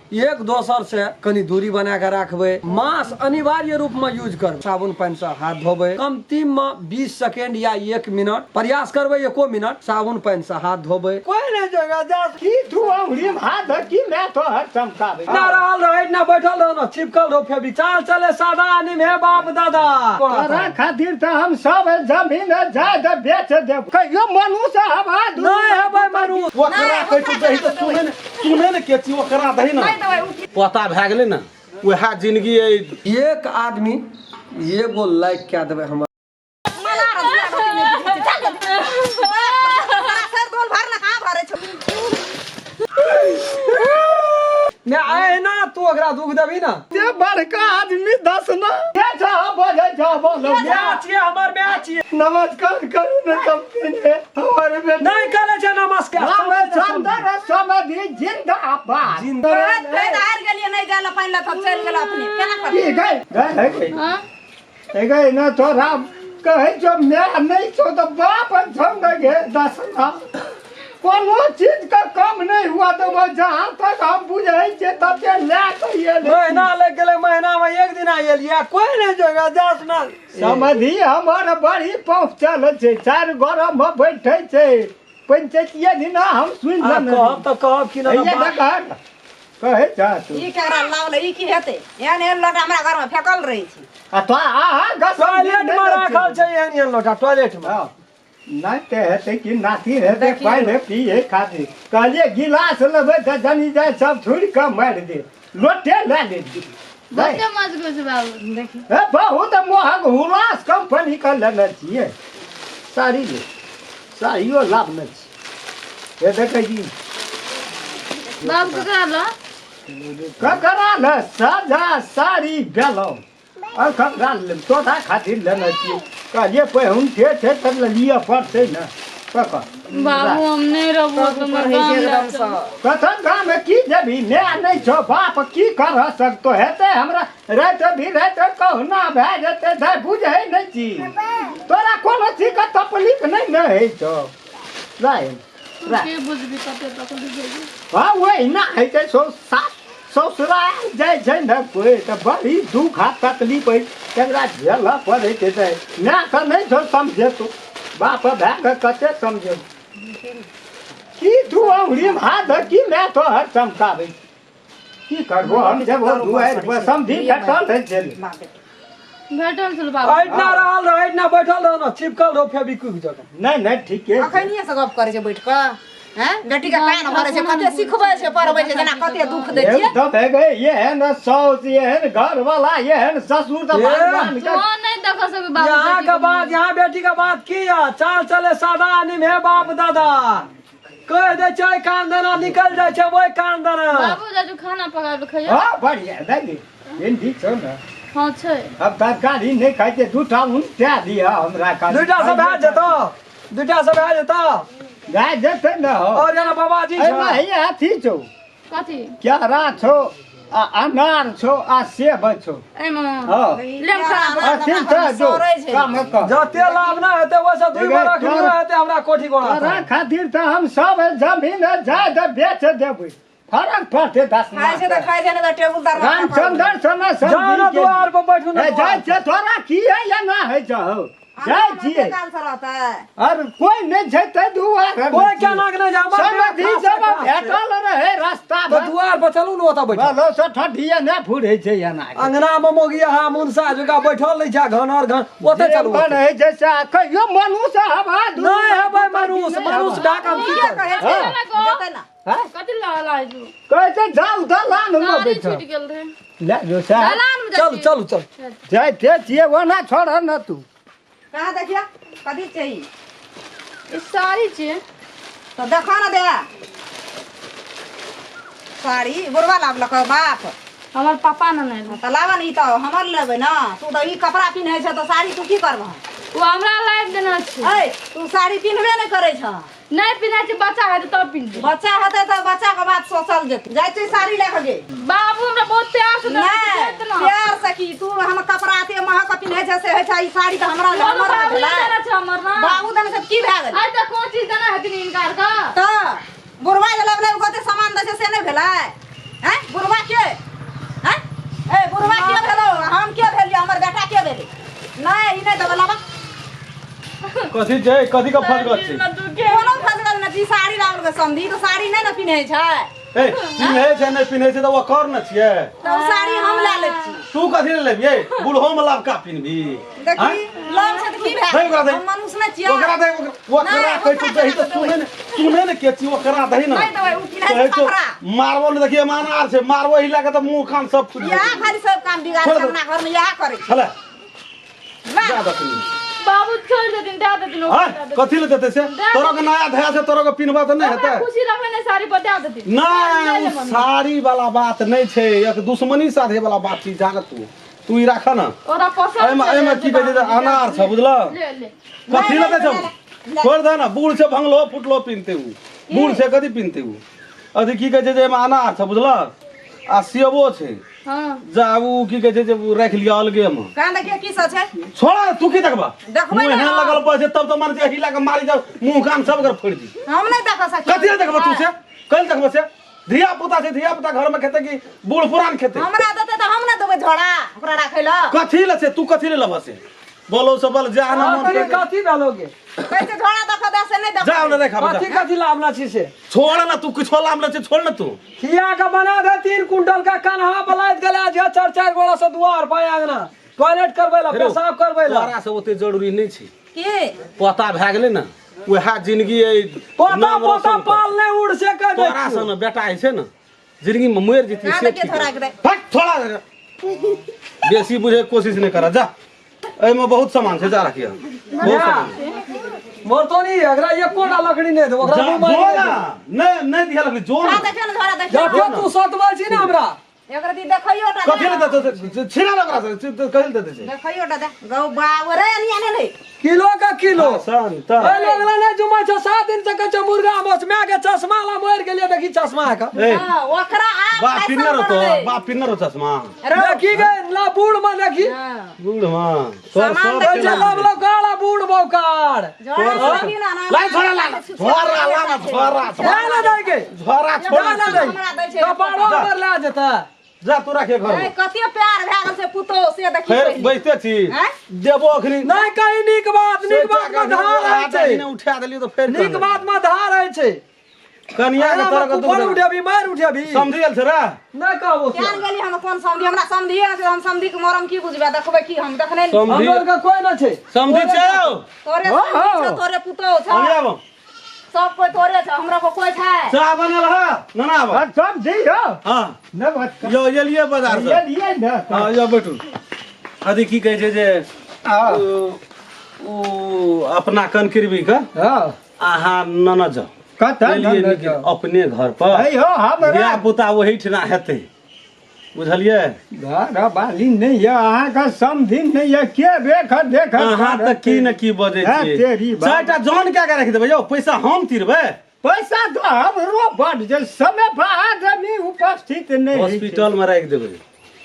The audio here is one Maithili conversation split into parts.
एक दोसर से कनी दूरी बना के राखबै। मास्क अनिवार्य रूप में यूज करबै। साबुन पानि से हाथ धोबै। कमती में 20 सेकेंड या 1 मिनट प्रयास करबै, 1 मिनट साबुन पानि से हाथ धोबै। कोई नहीं जगह जा की तू अंगुरी में हाथ धर की मैं तो हर चमकाबे ना रहल रहे ना बैठल रहो ना चिपकल रहो फेबी चाल चले सादा निमे बाप दादा। तोरा खातिर तऽ हम सब जमीन जायद बेच देब। कहियो मनुष्य हवा नहीं हेबै मनुष्य। ओकरा कहै छै दही तऽ सुनै ने, सुनै ने के छी ओकरा दही ने। पता भए गेलै ने वएह जिंदगी अइ। एक आदमी एगो लाइक कए देबै हमर। ने एना तू ओकरा दुख देबी ना। ते बड़का आदमी दस ना के छा बजै छा बोलो। माय छियै हमर, माय छियै। नमस्कार करू ने कंपनी में हमारे बेटा। नहीं करे छे नमस्कार। रामचंद्र समाधि जिंदाबाद। जिंदाबाद। हार गेलियै नहीं जाय पानि लऽ तब चलि गेल अपने केना करबै? की गए गए गए हाँ? ए गए ना तोरा कहै छौ my नहीं छौ तऽ बाप छौ ने गे दस ना। कोनो चीज के कम नहीं हुआ तो वो जहाँ तक हम बुझै छियै तते लए कऽ एलै। महीना लग गेलै, महीना में एक दिन एलियै कोई नहीं जगह दस ना। समधि हमर बड़ी पहुँचल छै, 4 गोरा में बैठै छै। पंचायतिये दिना हम सुनि लेने कहब तऽ कहब कि ना। देखह कहै छह तू। ई केकरा लावलै, ई की हेतै? एहन एहन लोटा हमरा घर में फेकल रहै छै। आ तो आहा गस टॉयलेट में राखल छै एहन एहन लोटा टॉयलेट में। हँ। नहि ते हेतै कि नाती हेतै पानि पिए खातिर कहलियै गिलास लेबै तऽ जनी जाय सब छोड़ि कऽ मारि दे लोटे लए ले। बहुते मजबूत छै बाबू देखी। हे बहुत महग हुलास कंपनी के लेने छियै साड़ी ले, साड़ियो लाभने छी। हे देखै छी बाबू ककरा ल ककरा ल साजा साड़ी बेलौ और ककरा लेब तोरा खातिर लेने छियै। कहलियै पहिन ठे ठे तऽ लिअ पड़तै ने। ककर बाबू हम नहीं रहबो तो मैं गाम एकदम से। कथन गाम में की जेबही? My नहीं छौ बाप की कर सकतो हेतै हमरा राति भी राति कहुना भए जेतै दाइ बुझै नहीं छी तोरा कोनो चीज के तकलीफ नहीं ने होइ छौ। राय के बुझबी कते तकलीफ होइ छै। हाँ वही ना होइ छै सौ सास ससुराल जाइ छै ने कोइ तऽ बड़ी दुख आ तकलीफ होइ तकरा झेलऽ पड़ै छै। तऽ मायके नहि छौ समझेतौ बाप भए कऽ कते समझेबौ। की तू अंगुरी में हाथ धर की मैं तोहर चमकाबै की करबो हम जेबो दुआरि पर समझी भेटल है चलि भेटल छल बाबू। एहिना रहल रह, एहिना बैठल रह ना चिपकल रहो फेविक्विक जकाँ। नहीं नहीं ठीके छै। अखनिये से गप करै छै बैठ कऽ हैं बेटी के कान भरै छै कते सिखबै छै पढ़बै छै जेना कते दुख दै छियै। एकदम है गए ये है न साउस ये है न घर वाला ये है न ससुर तो ये। भगवान तू का। नहीं देख सकबी बाबू यहाँ बेटी के के बात यहाँ बेटी के बात की है चाल चले सादा निमे बाप दादा कह दे छै कान देना निकल जाइ छै ओहि कान देना। बाबू जाजू खाना पकाबे खइयो। हाँ बढ़िया दादी भिंडी छौ ने। हाँ छै। अब तरकारी नहीं खाइ छै दूटा उनटा दिअ हमरा खाली। दूटा से भए जेतौ, दूटा से भए जेतौ। भए जेतै ने हो। और जेना बाबाजी एहिमे छौ। हैया अथी छौ। कथी? केरा छौ आ अनार छौ आ सेब छौ। एहिमे? हाँ। लेम खाना। अथी छै जो काम कर। जते लाभ ना हेतै ओहिसँ 2 बरख नहि हेतै हमरा कोठी गोड़ा। तोरा खातिर तऽ हम सब जमीन जायद बेच देबै। फरक पड़तै 10 खाइ छै तऽ खाइ छै, नहि तऽ टेबुल तर रामचंद्र सोना जाउ ने दुआर पर बैठू ने। जाइ छै तोरा की है या ना है छौ जाइ छियै। काल से रहतै। और कोई नहीं छै तै दुआर कोई केना के नहीं छै, हमर समधि बेटा जब खास छै। भेटल रहे रास्ता तऽ दुआर पर चलू ने ओतऽ बैठू। बोलो से ठंडिया नहि फुरै छै एना के। अंगना में मोगी अहाँ मुनसा जुका बैठल नहीं छै घन और घन ओतऽ चलू। जे मन है जैसे कहियो मनुष्य हवा दू नहीं हेबै मनुष्य, मनुष्य भए कऽ हम की किया करबै? कहै छै? जेतै ना। हाँ? कथी लऽ लाइ तू? कहै छै जाउ दलान में गाड़ी बैठल। छूटि गेल रहै। ले जो साहब। दलान में जाइ चलू छी। चलू चलू। जाइते छियै ओना छोड़ न तू। कहाँ देखिया कथी चाहिए? ई साड़ी छियै। तो देखो ना दे साड़ी बुढ़वा लाबलक बाप। हमर पापा ने नहि। तऽ लाबऽ ने ई तऽ हमर लेबै ने। तू तऽ ई कपड़ा पिन्है छ तऽ साड़ी तू की करबह? ओ हमरा लाबि देने छै। ऐ तू साड़ी पिन्हबे नहि करै छ। नहीं पिन्है छै बच्चा हेतै तब पिन्हबै। बच्चा हेतै तऽ बच्चा के बात सोचल जेतै। जाइ छै साड़ी लए कऽ गे। बाबू हमरा बहुत प्यार से देने छै, नहि, जेतना। प्यार से की तू हम कपड़ा एते महग के पिन्है छै से होइ छै ई साड़ी तऽ हमरा बाबू हमर बाबू भेलै। देने छै हमर ना। बाबू देने छै की भए गेलै? आइ तऽ कोन चीज देने हेथिन हिनका आरके? तऽ बुढ़वा जे लाबि लाबि कऽ ओते सामान दै छै से नहि भेलै? हैं बुढ़वा कथी छै कथी के फसगत छै कोनो फसगत नहि छै साड़ी लाओल के समधी तऽ साड़ी नहि ने पिन्है छै ए पिन्है छै नहि पिन्है छै तऽ ओकर ने छियै तऽ ओ साड़ी हम लए लै छी तू कथी ले लेबियै बूढ़ो में लबका पिन्हबी देखी लग छै तऽ की दे ओकरा भेल दे। हम मनुष्य नहि छियै ओकरा दे ओकरा नहि, कहै छौ ओकरा दही तऽ सुनै ने सुनै ने के छी ओकरा दही ने नहि देबै ओ पिन्है कहै छै छौ कपड़ा मारबो ने देखिए मानार छै मारबो हिला के तऽ मुंह कान सब फुटि इएह जेतै खाली सब काम बिगाड़ छोड़ दे। अपना घरमे इएह करै छै हले ला। जा दखनी बाबू छोड़ देथिन दए देथिन ओकरा हाँ दए देथिन। कथी ले देतै से तोरा के नया धया छै तोरा के पिन्हबा तऽ नहि ओकरा हेतै खुशी रहबै ने साड़ी पर दए देथिन नहि ओ साड़ी वाला बात नहि छै एक दुश्मनी साधे वाला बात छै जान तू तू ई राख ना ओकरा पसंद एहिमे एहिमे की कहै छै अनार छै बुझल ले ले कथी ले दै छौ छोड़ दे ना बूढ़ छै भंगलो फुटलो पिन्हते उ बूढ़ छै कथी पिन्हते उ अथी की कहै छै जे एहिमे अनार छै बुझल आ सेबो छै हाँ जा उ की कहै छै जे उ राखि लिअ अलगे मे कहाँ देखियौ की सब छै छोड़ ने, तू की देखबा देखबै मुँह ने एहन हम। लगल पर छै तब तऽ मन छै हिला के मारि जाओ मुँह कान सब कर फोड़ि दी हम नहि देख सकी कथी ले देखबा तू से कल देखबा से धिया पुता छै धिया पुता घर में खेतै कि बूढ़ पुरान खेतै हमरा देतै तऽ हम नहि देबै झोड़ा ओकरा राखै लए कथी ले छै तू कथी ले लेबह से बोलो से बोल जा ना मन कथी कथी भेलो गे कहै छै झोड़ा देख दे से नहि जा देखबै ना देखा कथी कथी लाभना छी से छोड़ ना तू किछो लाम ले छै छोड़ ना तू खिया के बना दे 3 कुंटल का कन्हा बलाइत गेला जे चार चार गोड़ा से दुआर पर आंगना टॉयलेट करबै ला पेशाब करबै ला तोरा से ओते जरूरी नहि छै की पोता भए गेलै ने वएह जिंदगी अइ पोता नाम पोता रोशन कर। पाल नहि उड़ से कह दे तोरा सन बेटा होइ छै ने जिंदगी में मरि जेती ना से देखिए ठीक थोड़ा है। के दे। हट थोड़ा दे। बेसी बुझे के कोशिश नहीं कर जा एहिमे बहुत सामान छै जा रखिए बहुत सामान छै। मोर तो नहीं एकरा एकोटा लकड़ी नहीं देबो ओकरा जा, मुँह मारि जो नहि ना देबो। नहीं नहीं दिया लकड़ी जो झोड़ा ना देखियौ ने झोड़ा देखियौ जब तू सतबै छी ने हमरा एकरा दी देखैयो टा कथी ले देतौ से? छिना लग रहा से कथी ले देतै से देखैयो टा दे गौ बाब रे अनिया ने ले किलो का किलो सन त ए लगला नहीं जुमा छौ 7 दिन से कहै छौ मुर्गा माछ my के चश्मा ला मरि गेलियै देखी चश्मा के ए हां ओकरा आब बाप फैशन पिन्नर तो बनलै। बाप पिन्नर हो चश्मा देखी गे ला बूढ़ में देखी बूढ़ हां तोर सामान सब कहै छै केना लब लौकाड़ा बूढ़ बौकार झोड़ा देखी ना ना लाई छोड़ा ला झोरा ला ना झोरा जा ना दै के झोरा छोड़ जा ना दै हमरा दै छै कपाड़ो पर ला जेतै जा तू राखे घर ए में कते प्यार भए गेल छै पुतोह से देखी फेर पहिले। बैठते छी हैं? देबो अखनी नहीं कहीं नीक बात नीक बात में धार होइ छै उठा देलियो तो फेर नीक बात में धार होइ छै कनिया के तोरा के ऊपर दुख उठेबी मारि उठेबी समझी गेल छै रे नहीं कहबो से। केहन गेली हम कोन समधी हमरा समधिए नहि छै हम समधी के मरम की बुझबै देखबै की हम देखने नहि समझी हमर के कोई न छै समझी छै तोरे समधी छौ तोरे पुतोह छौ हम आबो सब कोई तोरे छौ हमरा को कोई छै चाह बनल है ना ना आबो हाँ, सब जी हो हां नमस्कार यो एलिए बाजार से ये लिए ने हां यो बैठू अथी की कहै छै जे हाँ उ अपना कनकिरबी के हाँ अहाँ ननद जाउ कतऽ एलिए ननद लेकिन जाउ? अपने घर पर है हो हमरा धिया पुता ओहिठिना हेतै बुझलियै घर बाली नहीं है अहाँके समधि नहीं है के देख देख अहाँ तऽ की ने की बजै है, छियै तेरी बात। चारिटा जन कए के राखि देबै यौ पैसा हम तिरबै पैसा तो हमरो बड जे समय पर आदमी उपस्थित नहीं होइ छै। हॉस्पिटल में राखि देबै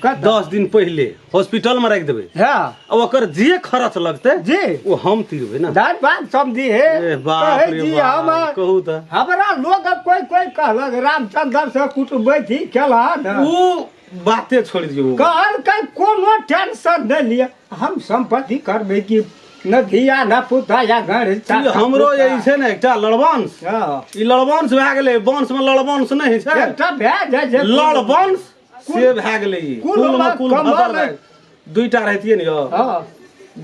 कतऽ? 10 दिन पहिले हॉस्पिटल में राखि देबै हाँ आ ओकर जे खर्च लगतै जी ओ हम तिरबै ने दाल बात समझी हे ए बाप कहै रे छी बाप हम कहू तऽ हमरा लोग कोई कोई कहलक रामचंद्र से कुटबै थी केला ने ओ बाते छोड़ि दियौ कहल के कोनो टेंशन नहि लिअ हम संपत्ति करबै कि न धिया न पुता या घर ई हमरो जे ई छै ने एकटा लड़वंश हँ ई लड़वंश भए गेलै वंश में लड़वंश नहि होइ छै एकटा भए जाइ छै लड़वंश से भए गेलै ई कुल कुल में मे कुल कमल भदर भए गेलै। दुईटा रहतियै ने यौ हँ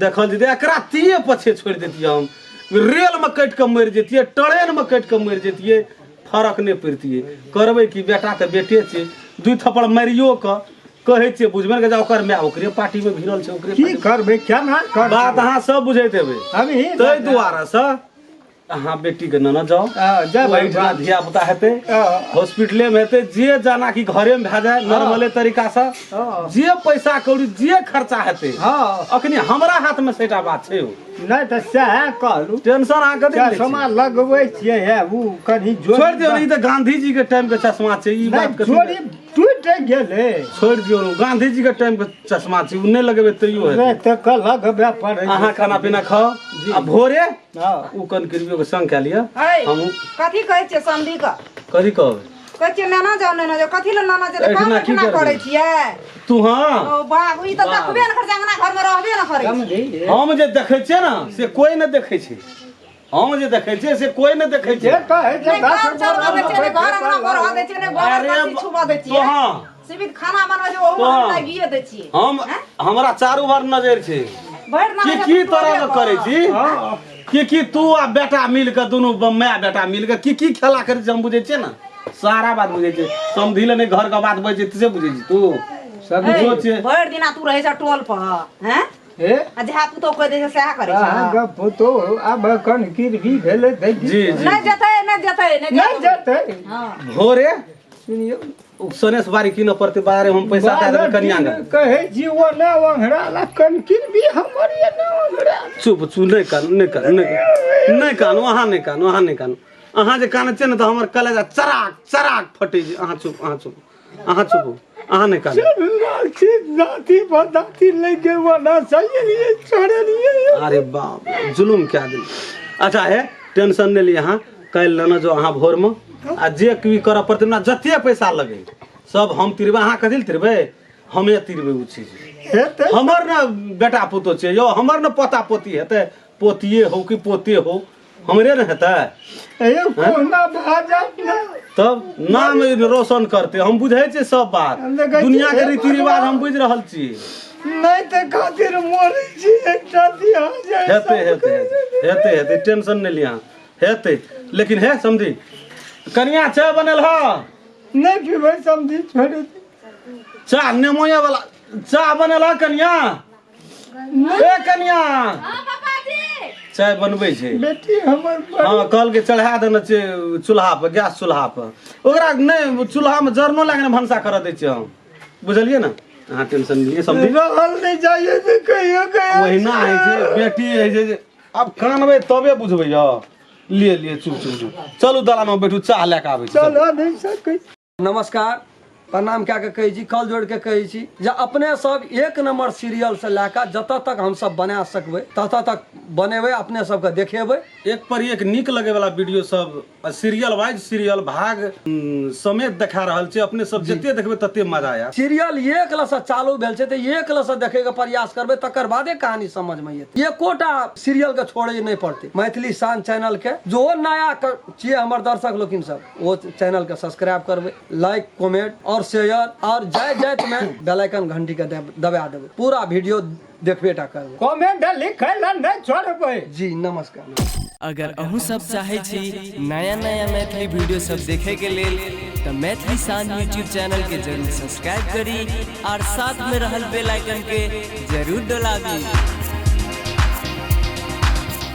देखल जेतै एकरा तीये पछे छोड़ि देतियै हम रेल में कटि कऽ मरि जैतियै ट्रेन में कटि कऽ मरि जैतियै फरक नहि पड़ितियै करबै की बेटा तऽ बेटे छै दुइ थप्पड़ मारियो कऽ कहै छियै बुझबे ने करै ओकर माय ओकरे पार्टी में भिड़ल छै ओकरे की पार्टी करबै केना करबै बात अहाँ सब बुझैत हेबै हमही ताहि दुआरे से अहाँ बेटी के नेने जाउ हँ, जेबै। ओहिठिना धिया पुता हेतै हँ। हॉस्पिटले में हेतै जे जाना कि घरे में भए जाए नॉर्मले तरीका से हँ। जे पैसा कौड़ी जे खर्चा हेतै हँ अखनी हमरा हाथ में सेटा बात छै यौ नहि तऽ सएह कहलहुँ टेंशन अहाँ कथी लै छियै? चश्मा लगबै छियै हे ओ कनि जोड़ी छोड़ि दियौ ने, ई तऽ गांधी जी के टाइम के चश्मा छै ई बात नहि कथी जोड़ी टूटि गेलै छोड़ि दियौ ने, गांधी जी के टाइम के चश्मा छै ओ नहि लगेबै तैयो हेतै नहि तऽ कल लगबे पड़ै छै। अहाँ खाना पीना खाउ आ भोरे हँ ओ कनकिरबियो के संग कए लिअ है हमहूँ कथी कहै छियै समधी के कथी कहबै कहै छियै नाना जाओ नाना जाओ, कथी लए नाना जेतै? एहिठिना काम की एहिठिना करबै? करै छियै। तू हाँ ओ बाबू, ई तऽ देखबे ने करै छै, अंगना घरमे रहबे ने करै छै। समझी हम जे देखै छियै ने से कोई नहि देखै छै, हम जे देखै छियै से कोई नहि देखै छै। जे कहै छै नहि 10 काम चलबऽ दै छियै, नहि घर अंगना बढ़ऽ दै छियै, नहि गोबर अरे करसी छुबऽ दै छियै। तो हाँ सीमित खाना बनबै छै ओहू तो हम हाँ। लागिए दै छियै। हम हमरा चारू भर नजर छै भरि की नजर की टोले तरह के पर। करै छी, की की तू आ बेटा मिल के दुनू my बेटा मिल के की की खेला करै छी हम बुझै छियै ने, सारा बात बुझै छियै। समझी ले नहि घर के बात बजै छै से बुझै छी तू सब जो छै। भरि दिना तू रहै छ टोल पर हैं, हे आ जएह पुतोह कहि दै छै सएह करै छै। अहाँके पुतोह आब एखन गिरवी भेलै दै जी जी नहि जेतै, नहि जेतै, नहि नहि जेतै। जेतै। हँ भोरे सुनियौ सनेस बारी कीनऽ पड़तै बाजारे, हम पैसा दए देबै कनिया के। कहै छी ओ नहि ओंघरा ला कनकिन भी हमर ये नहि ओंघरा। चुप चुप, नहि कानू, नहि कानू, नहि कानू, नहि कानू, अहाँ नहि कानू, अहाँ नहि कानू। अहाँ जे कानै छियै ने तऽ हमर कलेजा चराक चराक फटै छै। अहाँ चुप, अहाँ चुप, अहाँ चुप, अहाँ नहि कानू। छी दाँती पर दाँती लैके ओना सही छोड़लियै। अरे बाप रे, जुलुम कए देल। अच्छा हे, टेंशन नहि लिअ अहाँ, काल्हि लेने जाउ अहाँ भोरमे, आ जे की करऽ पड़तै हमरा जते पैसा लगे सब हम तिरबै। अहाँ कथी लए तिरबै? हमे तिरबै ओ चीज। हेतै हमर ने बेटा पुतोह छै यौ, हमर ने पोता पोती हेतै, पोतिए हो कि पोते हो, हमरे ने हेतै। यौ कोना भए जायत ने तब नाम रोशन करतै। हम बुझै छियै सब बात, हम देखै छियै, दुनिया के हे रीति रिवाज हम बुझि रहल छी। नहि तऽ खातिर मरै छी एकटा दिया जाय। हेतै हेतै हेतै हेतै, टेंशन नहि लिअ अहाँ, हेतै। लेकिन हे समझी, कनिया चाय बनल ह? नहि पीबै समझी, छोड़ि। चाह नेमोए वाला चाह बनल ह कनिया? ए कनिया, हाँ पापा जी, चाय बनबै छै बेटी हमर। हाँ, कहलकै चढ़ा देने छै चूल्हा पर, गैस चूल्हा पर। ओकरा नहि चूल्हा में जरनो लए कऽ नहि भनसा करऽ दै छियै हम, बुझलियै ने? अहाँ टेंशन नहि लिअ समझी। रहल नहि जाइए तऽ कहियो कहियो ओहिना होइ छै बेटी, होइ छै जे आब कानबै तबे बुझबै यौ। लिए लिए, चुप चुप चुप, चलू दलान में बैठू, चाह लए कऽ आबै छी। चलऽ नहि सकै। नमस्कार, प्रणाम कए कऽ कहै छी, कल जोड़ि कऽ कहै छी जे अपने सब एक नंबर सीरियल से लए कऽ जतऽ तक हमसब बना सकबै ततऽ तक बनेबै, अपने सबके देखेबै। एक पर एक नीक लगे वाला वीडियो सब सीरियल वाइज सीरियल भाग समेत देखा रहल छै। अपने सब जते देखबै तते मजा आयत। सीरियल एक लसँ चालू भेल छै तऽ एक लसँ देखैके प्रयास करबै, तकर बादे कहानी समझमे एतै। एकोटा सीरियल के छोड़ै नहि पड़तै। मैथिली शान चैनल के जो नया छियै हमर दर्शक लोकिन सब, ओ चैनल के सब्सक्राइब करबै, लाइक कमेंट और शेयर, और जाय जाइत में बेल आइकन घंटी के दबा देबै, पूरा वीडियो देखबे टा करबै, कमेंट लिखै लए नहि छोड़बै। जी नमस्कार। अगर अहूँ सब चाहै छी नया नया मैथिली वीडियो सब देखे के लेल तऽ मैथिली शान यूट्यूब चैनल के जरूर सब्सक्राइब करी और साथ में रहल बेल आइकन के जरूर डोलाबी।